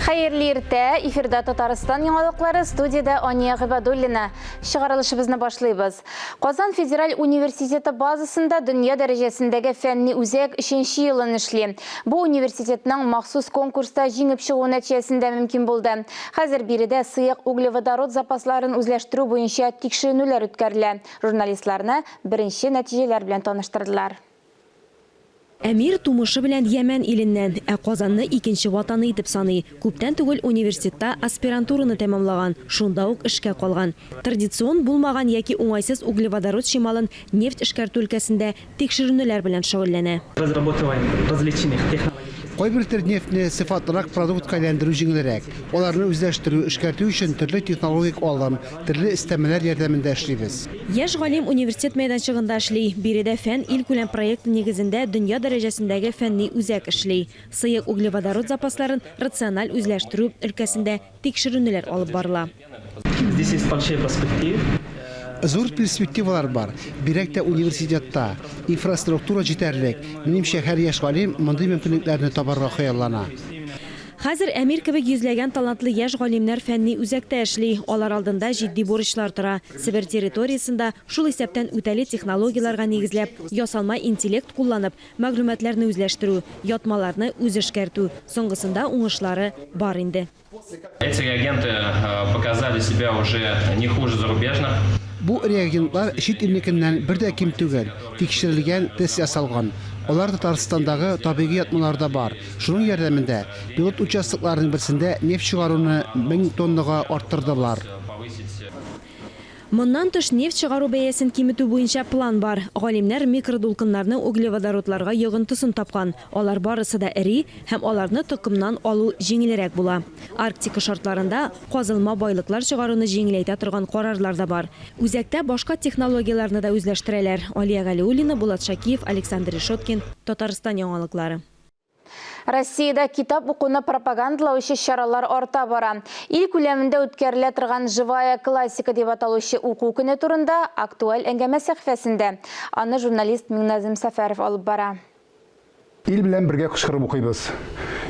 Хәерле иртә! Эфирда Татарстан яңалыклары, студиядә Ания Гыйбадуллина. Чыгарылышыбызны башлыйбыз. Казан федераль университеты базасында дөнья дәрәҗәсендәге фәнни үзәк өченче елын эшли. Бу университетның махсус конкурста җиңеп чыгуы нәтиҗәсендә мөмкин булды. Хәзер биредә сыек углеводород запасларын үзләштерү буенча тикшеренүләр үткәрелә. Журналистларны беренче нәтиҗәләр белән таныштырдылар. Әмир тумышы белән Йәмән иленнән, ә Казанны икенче ватаны итеп саный. Күптән түгел университетта аспирантураны тәмамлаган, шунда ук эшкә калган. Традицион булмаган яки уңайсыз углеводород чималын нефть эшкәртү өлкәсендә тикшеренүләр белән шөгыльләнә. Кайбер төр нефтьне сыйфатлырак продуктка әйләндерү җиңелрәк. Аларны үзләштерү, эшкәртү өчен төрле технологик алым, төрле өстәмәләр ярдәмендә эшлибез. Яшь галим университет мәйданчыгында эшли. Биредә Фән илкүләм проекты нигезендә дөнья дәрәҗәсендәге фәнни үзәк эшли. Сыек углеводород запасларын рациональ үзләштерү өлкәсендә тикшеренүләр алып барыла. Здесь есть большие перспективы. Зур перспективалар бар, бигрәк тә университетта. Инфраструктура җитәрлек. Минемчә, һәр яшь галим мондый мөмкинлекләрне табарга хыяллана. Хәзер Әмир кебек йөзләгән талантлы яшь галимнәр фәнни үзәктә эшли. Алар алдында җитди бурычлар тора. Себер территориясендә, шул исәптән үтәли технологияләргә нигезләп, ясалма интеллект кулланып, мәгълүматларны үзләштерү, ятмаларны үзэшкәртү. Соңгысында уңышлары бар инде. Эти реагенты показали себя уже не хуже зарубежных. Бу реагентлар чит илнекеннән бер дә ким түгел, тикшерелгән, тест ясалган. Алар Татарстандагы табигый ятмаларда бар. Шуның ярдәмендә пилот участокларының берсендә нефть чыгаруны 1000 тоннага арттырдылар. Моннан тыш, нефть чыгару бәясен киметү буенча план бар. Галимнәр микродулкыннарның углеводородларга йогынтысын тапкан. Алар барысы да эри һәм аларны токымнан алу җиңелрәк була. Арктика шартларында казылма байлыклар чыгаруны җиңеләйтә торган карарлар да бар. Үзәктә башка технологияләрне дә үзләштерәләр. Алия Галиуллина, Булат Шакиев, Александр Решеткин, Татарстан яңалыклары. Россиядә китап укуны пропагандалаучы чаралар арта бара. Ил күләмендә үткәрелә торган Живая классика дип аталучы уку көне турында актуаль әңгәмә сәхифәсендә. Аны журналист Миңназым Сәфәров алып бара. Ил белән бергә кычкырып укыйбыз.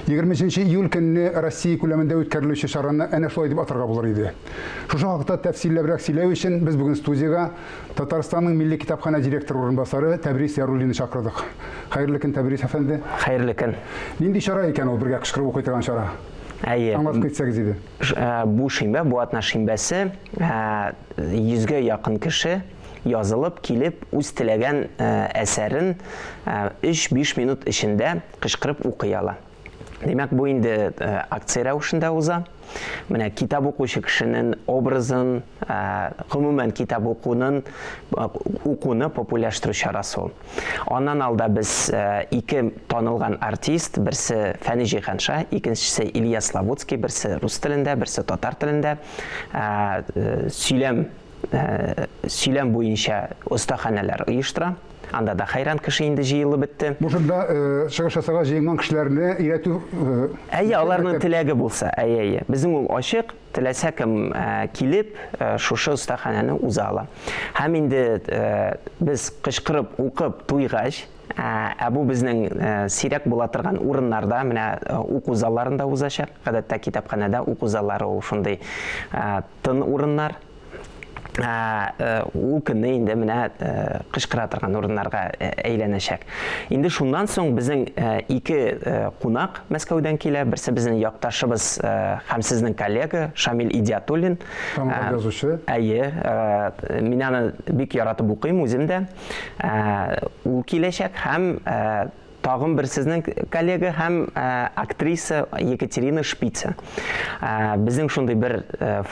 23 нче июль көнне Россия күләмендә үткәрелүче чараны әнә шулай дип атарга булыр иде. Шушы хакта тәфсилләбрәк сөйләү өчен без бүген студиягә Татарстанның Милли китапханә директоры урынбасары Тәбрис Яруллинны чакырдык. Хәерле көн, Тәбрис әфәнде. Хәерле көн. Нинди чара икән ул бергә кычкырып укый торган чара? Әйе. Аңлатып китсәгез иде. Бу шимбә, бу атна шимбәсе, йөзгә якын кеше язылып килеп, үз теләгән әсәрен өч-биш минут эчендә кычкырып укый ала. Димәк, бу инде акция рәвешендә уза. Менә китап укучы кешенең образын, гомумән китап укуның укуны популярлаштыру чарасы ул. Аннан алда без ике танылган артист, берсе Фәни Җиһанша, икенчесе Илья Славутский, берсе рус телендә, берсе татар телендә сөйләм сөйләм буенча остаханәләр оештыра. Анда да хәйран кеше инде җыелып бетте. Бу шунда чыгыш ясарга җыенган кешеләрне өйрәтү. Әйе, аларның теләге булса, әйе, әйе. Безнең ул ачык, теләсә кем килеп, шушы остаханәне уза ала. Һәм инде без кычкырып укып туйгач, ә бу безнең сирәк була торган урыннарда, менә уку залларында узачак. Гадәттә китапханәдә уку заллары ул шундый тын урыннар. Ул көнне инде менә кычкыра торган урыннарга әйләнәчәк. Инде шуннан соң безнең ике кунак Мәскәүдән килә. Берсе безнең якташыбыз һәм сезнең коллега Шамил Идиатуллин. Танылган язучы. Әйе, мин аны бик яратып укыйм үзем дә. Ул киләчәк һәм Тагын бер сезнең коллега һәм актриса Екатерина Шпица. Безнең шундый бер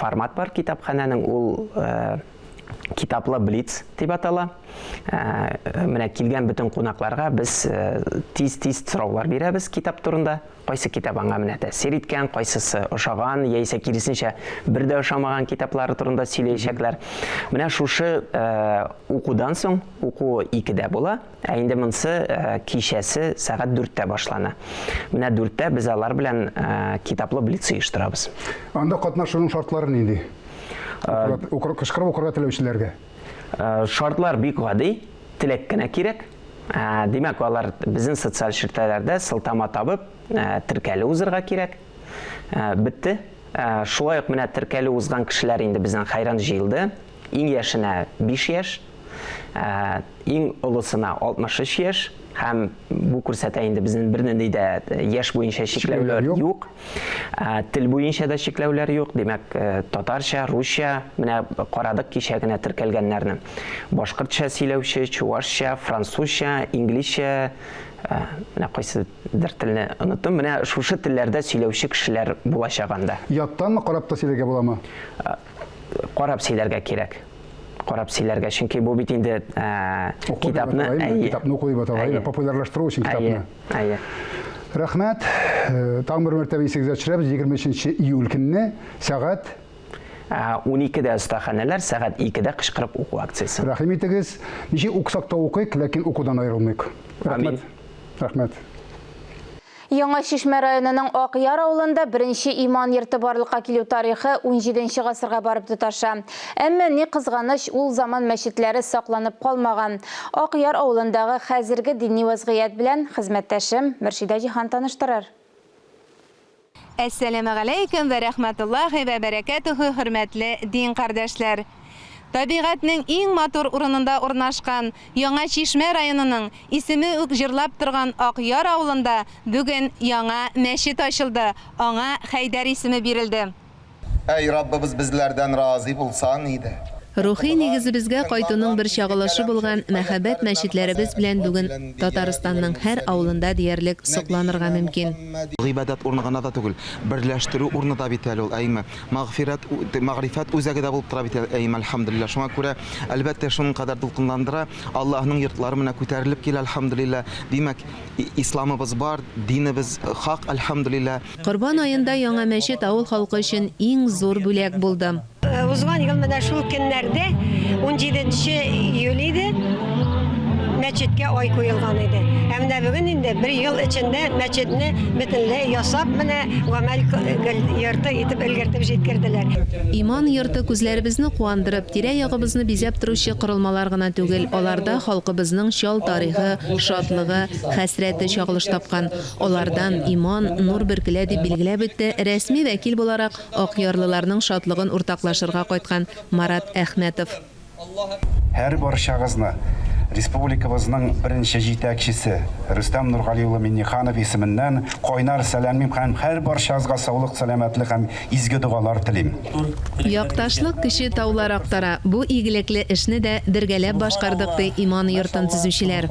формат бар китапханәнең, ул китаплы блиц дип атала. Менә килгән бөтен кунакларга без тиз-тиз сораулар бирәбез китап турында. Кайсы китап аңа менә тәэсир иткән, кайсысы ошаган, яисә киресенчә бер дә ошамаган китаплары турында сөйләячәкләр. Менә шушы укудан соң, уку икедә була, Ә инде монсы кичәсе сәгать дүрттә башлана. Менә дүрттә без алар белән китаплы блиц оештырабыз. Анда катнашуның шартлары нинди? Кычкырып укырга теләүчеләргә. Шартлар бик гади, теләк кенә кирәк. Димәк, алар безнең социаль челтәрләрдә сылтама табып, теркәлү узырга кирәк. Бетте. Шулай ук менә теркәлү узган кешеләр инде безнең хәйран җыелды. Иң яшенә 5 яшь, иң олысына 63 яшь һәм бу күрсәтә инде безнең бернинди дә яшь буенча чикләүләр юк. Тел буенча да чикләүләр юк. Димәк, татарча, русча, менә карадык кичә генә теркәлгәннәрне. Башкортча сөйләүче, чувашча, французча, инглизчә, менә кайсы Бер телне оныттым. Менә шушы телләрдә сөйләүче кешеләр булачак анда. Яттанмы, карап та сөйләргә буламы? Карап сөйләргә кирәк. Карап сөйләргә, чөнки бу бит инде китапны, әйе. Китапны уку дип атала, әйе, популярлаштыру өчен китапны. Әйе. Рәхмәт. Тагын бер мәртәбә исегезгә төшерәбез, 23 июль көнне сәгать 12-дә остаханәләр, сәгать 2-дә кычкырып уку акциясе. Рәхим итегез. Ничек укысак та укыйк, ләкин укудан аерылмыйк. Рәхмәт. Рәхмәт. Яңа Чишмә районының Акъяр авылында беренче иман йорты барлыкка килү тарихы унҗиденче гасырга барып тоташа. Әмма, ни кызганыч, ул заман мәчетләре сакланып калмаган. Акъяр авылындагы хәзерге дини вәзгыять белән хезмәттәшем Мөршидә Җиһан таныштырыр. Әссәламегаләйкүм вә рәхмәтуллаһи вә бәрәкәтүһү, хөрмәтле дин кардәшләр! Табигатьнең иң матур урынында урнашкан Яңа Чишмә районының исеме үк җырлап торган Акъяр авылында бүген яңа мәчет ачылды, аңа Хәйдәр исеме бирелде. Әй, Раббыбыз, безләрдән разый булсаң иде. Рухи нигезебезгә кайтуның бер чагылышы булган мәһабәт мәчетләребез белән бүген Татарстанның һәр авылында диярлек сокланырга мөмкин. Гыйбадәт урыны гына да түгел, берләштерү урыны да бит әле ул, әйме. Мәгъфирәт, мәгърифәт үзәге дә булып тора бит әле, әйме, әлхәмдүлилләһ. Шуңа күрә, әлбәттә, шуның кадәр дулкынландыра. Аллаһның йортлары менә күтәрелеп килә, әлхәмдүлилләһ. Димәк, исламыбыз бар, динебез хак, әлхәмдүлилләһ. Корбан аенда яңа мәчет авыл халкы өчен иң зур бүләк булды. Узган ел менә шул көннәрдә, унҗиденче июль иде, мәчеткә ай куелган иде. Ә менә бүген инде бер ел эчендә мәчетне бөтенләй ясап, менә гамәл йорты итеп өлгертеп җиткерделәр. Иман йорты күзләребезне куандырып, тирә-ягыбызны бизәп торучы корылмалар гына түгел, аларда халкыбызның чал тарихы, шатлыгы, хәсрәте чагылыш тапкан. Алардан иман, нур бөркелә, дип билгеләп үтте рәсми вәкил буларак акъярлыларның шатлыгын уртаклашырга кайткан Марат Әхмәтов. Һәрбарчагызны республикабызның беренче җитәкчесе Рөстәм Нургали улы Миңнеханов исеменнән кайнар сәламлим һәм һәрбарчагызга саулык-сәламәтлек һәм изге догалар телим. Якташлык көче таулар актара, бу игелекле эшне дә бергәләп башкардык, ди иман йортын төзүчеләр.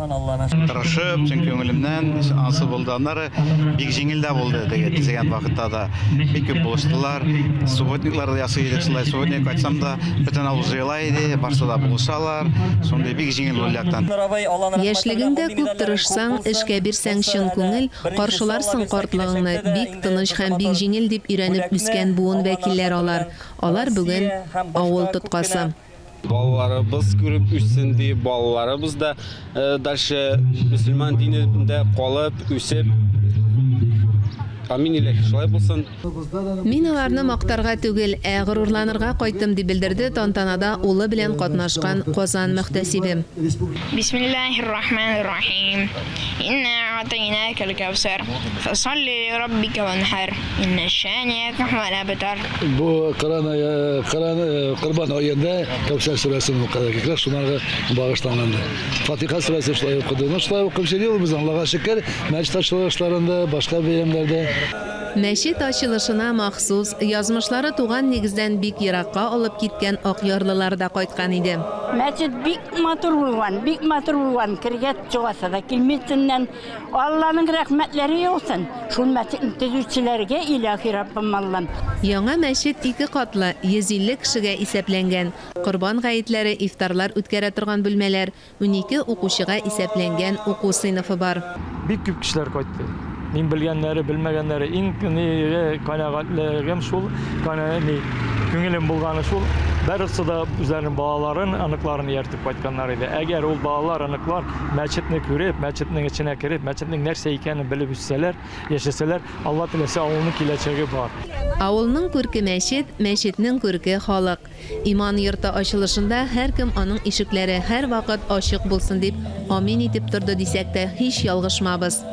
Тырышып, чын күңелемнән анысы булды. Аннары бик җиңел дә булды теге төзегән вакытта да. Бик күп булыштылар. Субботниклар да ясый идек шулай. Субботник кайтсам да, бөтен авыл җыела иде, барсы да булышалар. Шундый бик җиңел булды яктан. Яшьлегеңдә күп тырышсаң, эшкә бирсәң чын күңел, каршыларсың картлыгыңны, бик Тыныч һәм бик җиңел дип өйрәнеп үскән буын вәкилләре алар. Алар бүген авыл тоткасы. Балаларыбыз күреп үссен дип, балаларыбыз да дальше мөселман динендә калып, үсеп, амин иләһи, шулай булсын. Мин аларны мактарга түгел, ә горурланырга кайттым, дип белдерде тантанада улы белән катнашкан Казан мөхтәсибе. Бисмиллаһир-рахманир-рахим. Инна а'тайнакал кәүсәр, фәсалли ли раббика ванхар, инна шаниака һуәл әбтар. Бу Коран Коран Корбан аенда Кәүсәр сүрәсен укыдык. Как раз шунарга багышланганды. Фатиха сүрәсе шулай укыды. Ну, шулай укып йөрибез, Аллага шөкер, мәчет ачылышларында, башка бәйрәмнәрдә. Мәчет ачылышына махсус, язмышлары туган нигездән бик еракка алып киткән акъярлылар да кайткан иде. Мәчет бик матур булган, бик матур булган, кергәч чыгасы да килми өстеннән. Алланың рәхмәтләре яусын шул мәчетне төзүчеләргә, илаһи Раббым Аллам. Яңа мәчет ике катлы, 150 кешегә исәпләнгән. Корбан гаетләре, ифтарлар үткәрә торган бүлмәләр, 12 укучыга исәпләнгән уку сыйныфы бар. Бик күп кешеләр кайтты. Мин белгәннәре, белмәгәннәре. Иң канәгатьлегем шул, ни, күңелем булганы шул, барысы да үзләренең балаларын, оныкларын ияртеп кайтканнар иде. Әгәр ул балалар, оныклар мәчетне күреп, мәчетнең эченә кереп, мәчетнең нәрсә икәнен белеп үссәләр, яшәсәләр, Алла теләсә, авылның киләчәге бар. Авылның күрке мәчет, мәчетнең күрке халык. Иман йорты ачылышында һәркем аның ишекләре һәрвакыт ачык булсын дип амин итеп торды дисәк тә һич ялгышмабыз.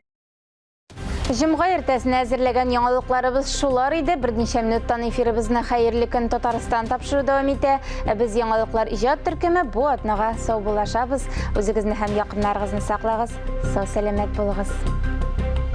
Җомга иртәсенә әзерләгән яңалыкларыбыз шулар иде. Берничә минуттан эфирыбызны Хәерле көн Татарстан тапшыру дәвам итә. Ә без яңалыклар иҗат төркеме бу атнага саубуллашабыз. Үзегезне һәм якыннарыгызны саклагыз. Сау сәламәт булыгыз.